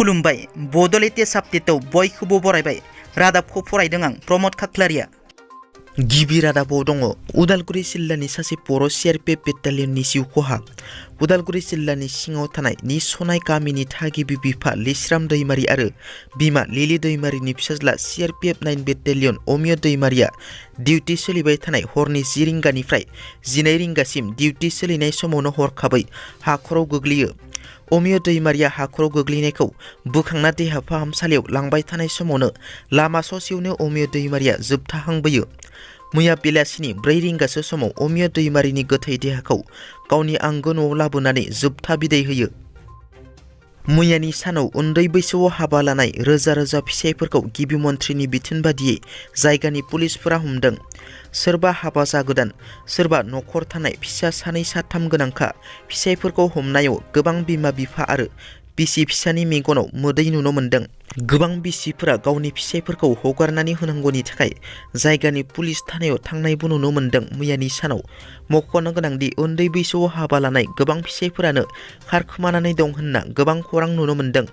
खुलुमबाय बड'लेण्ड आपडेटआव बयखौबो बरायबाय। रादाबखौ फरायदों आं प्रमद खाख्लारिया। गिबि रादाबाव दङ उदालगुरि जिल्लानि सासे बर' सिआरपिएफ बेटालियननि जिउ खहा। उदालगुरि जिल्लानि सिङाव थानाय निसनाय गामिनि थागिबि बिफा लिस्राम दैमारि आरो बिमा लिलि दैमारिनि फिसाज्ला CRPF 9 battalion Amiya Daimaria duty सोलिबाय थानाय हरनि 10 रिंगानिफ्राय 12 रिंगासिम डिउटि सोलिनाय समावनो हरखाबै हाखराव गोग्लैयो। अमिय दैमारिया हाखराव गोग्लैनायखौ बोखांना देहा फाहामसालियाव लांबाय थानाय समावनो लामा ससेयावनो अमिय दैमारिया जोबथाहांबोयो। मैया बेलासिनि 4 रिंगासो समाव अमिय दैमारिनि गोथै देहाखौ गावनि आंगो न'आव लाबोनानै जोबथा बिदाय होयो। मैयानि सानाव उन्दै बैसोआव हाबा लानाय रोजा रोजा फिसायफोरखौ गिबि मन्थ्रिनि बिथोन बादियै जायगानि पुलिसफोरा हमदों। सोरबा हाबा जागोदान, सोरबा न'खर थानाय फिसा सानै साथाम गोनांखा फिसायफोरखौ हमनायाव गोबां बिमा बिफा आरो बिसि फिसानि मेगनाव मोदै नुनो मोन्दों। गोबां बिसिफोरा गावनि फिसायफोरखौ हगारनानै होनांगौनि थाखाय जायगानि पुलिस थानायाव थांनायबो नुनो मोन्दों। मैयानि सानाव मख'नो गोनांदि उन्दै बैसोआव हाबा लानाय गोबां फिसायफोरानो खारखोमानानै दं होनना गोबां खौरां नुनो मोन्दों।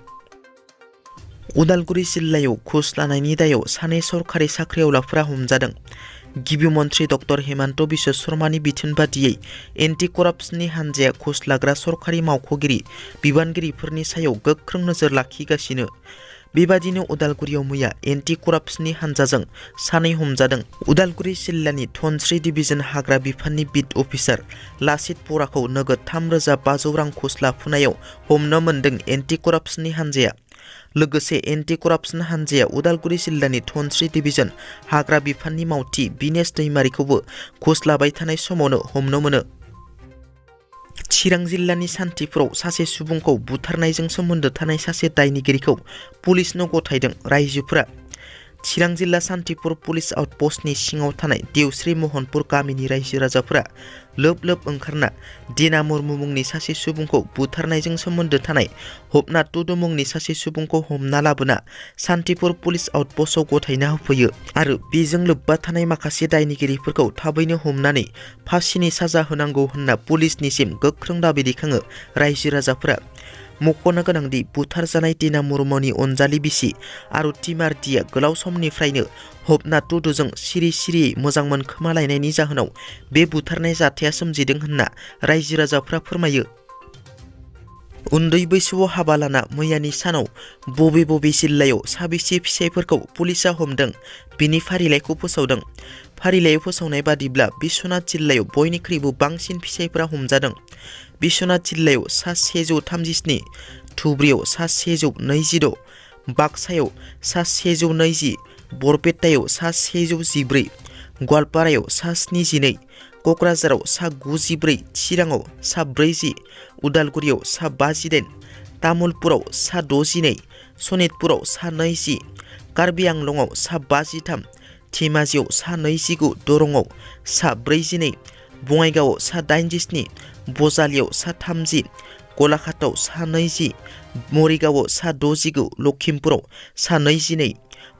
उदालगुरि जिल्लायाव घुस लानायनि दायाव सानै सरखारि साख्रिआवलाफोरा हमजादों। गिबि मन्थ्रि डक्टर हेमन्त बिश्व शर्मानि बिथोन बादियै एन्टि कराप्सननि हान्जाया घुस लाग्रा सरखारि मावख'गिरि बिबानगिरिफोरनि सायाव गोख्रों नोजोर लाखिगासिनो। बेबादिनो उदालगुरियाव मैया एन्टि कराप्सननि हान्जाजों सानै हमजादों। उदालगुरि जिल्लानि धनस्री डिभिजन हाग्रा बिफाननि बिट अफिसार लासित बराखौ नोगोद 3,500 रां घुस लाफुनायाव हमनो मोन्दों एन्टि कराप्सननि हान्जाया। लोगोसे एन्टि कराप्सन हान्जाया उदालगुरि जिल्लानि धनस्री डिभिजन हाग्रा बिफाननि मावथि बिनेश दैमारिखौबो घुस लाबाय थानाय समावनो हमनो मोनो। चिरां जिल्लानि सान्थिपुराव सासे सुबुंखौ बुथारनायजों सोमोन्दो थानाय सासे दायनिगिरिखौ पुलिसनो गथायदों रायजोफोरा। चिरां जिल्ला सान्थिपुर पुलिस आउटपस्टनि सिङाव थानाय देवस्रि महनपुर गामिनि रायजो राजाफोरा लोब लोब ओंखारना दिना मुर्मु मुंनि सासे सुबुंखौ बुथारनायजों सोमोन्दो थानाय हबना टुडु मुंनि सासे सुबुंखौ हमना लाबोना सान्थिपुर पुलिस आउटपस्टआव गथायना होफैयो आरो बेजों लोब्बा थानाय माखासे दायनिगिरिफोरखौ थाबैनो हमनानै फासिनि साजा होनांगौ होनना पुलिसनिसिम गोख्रों दाबि दैखाङो रायजो राजाफोरा। मख'नो गोनांदि बुथारजानाय दिना मुर्मुनि अनजालि बिसि आरुति मार्दिया गोलाव समनिफ्रायनो हबना टुडुजों सिरि सिरियै मोजां मोनखोमालायनायनि जाहोनाव बे बुथारनाय जाथाया सोमजिदों होनना रायजो राजाफ्रा फोरमायो। उन्दै बैसोआव हाबा लाना मैयानि सानाव बबे बबे जिल्लायाव साबेसे फिसायफोरखौ पुलिसा हमदों बिनि फारिलाइखौ फोसावदों। फारिलाइयाव फोसावनाय बादिब्ला बिश्वनाथ जिल्लायाव बयनिख्रुइबो बांसिन फिसायफोरा हमजादों। बिश्वनाथ जिल्लायाव सा 137, धुब्रियाव सा 126, बाक्सायाव सा 120, बरपेटायाव सा 114, गवालपारायाव सा 72, क'क्राझाराव सा 94, चिराङाव सा 40, उदालगुरियाव सा 58, तामुलपुराव सा 62, सनितपुराव सा 20, कार्बि आंलंआव सा 53, धेमाजियाव सा 29, दरंआव सा 42, बङाइगावआव सा 87, बजालियाव सा 30, गलाघाटआव सा 20, मरिगावआव सा 69, लखिमपुराव सा 22।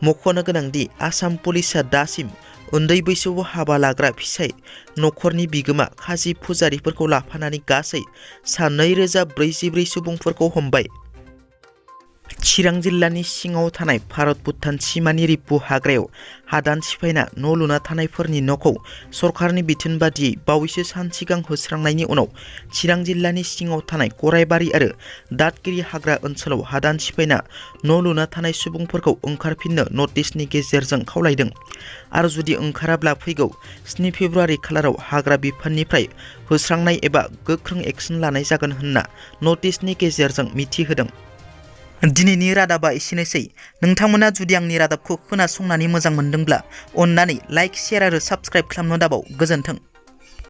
मख'नो गोनांदि आसाम पुलिसआ दासिम उन्दै बैसोआव हाबा लाग्रा फिसाय न'खरनि बिगोमा खाजि फुजारिफोरखौ लाफानानै गासै सा 2,044 सुबुंफोरखौ हमबाय। चिरां जिल्लानि सिङाव थानाय भारत भुटान सिमानि रिपु हाग्रायाव हादान सिफायना न' लुना थानायफोरनि न'खौ सरकारनि बिथोन बादियै बावैसो सान सिगां होस्रांनायनि उनाव चिरां जिल्लानि सिङाव थानाय गरायबारि आरो दादगिरि हाग्रा ओनसोलाव हादान सिफायना न' लुना थानाय सुबुंफोरखौ ओंखारफिननो नटिसनि गेजेरजों खावलायदों आरो जुदि ओंखाराब्ला फैगौ 7 फेब्रुआरि खालाराव हाग्रा बिफाननिफ्राय होस्रांनाय एबा गोख्रों एक्सन लानाय जागोन होनना नटिसनि गेजेरजों मिथिहोदों। दिनैनि रादाबा एसेनोसै। नोंथांमोना जुदि आंनि रादाबखौ खोनासंनानै मोजां मोनदोंब्ला अन्नानै लाइक, शेयार आरो साबस्क्राइब खालामनो दाबाव। गोजोन्थों।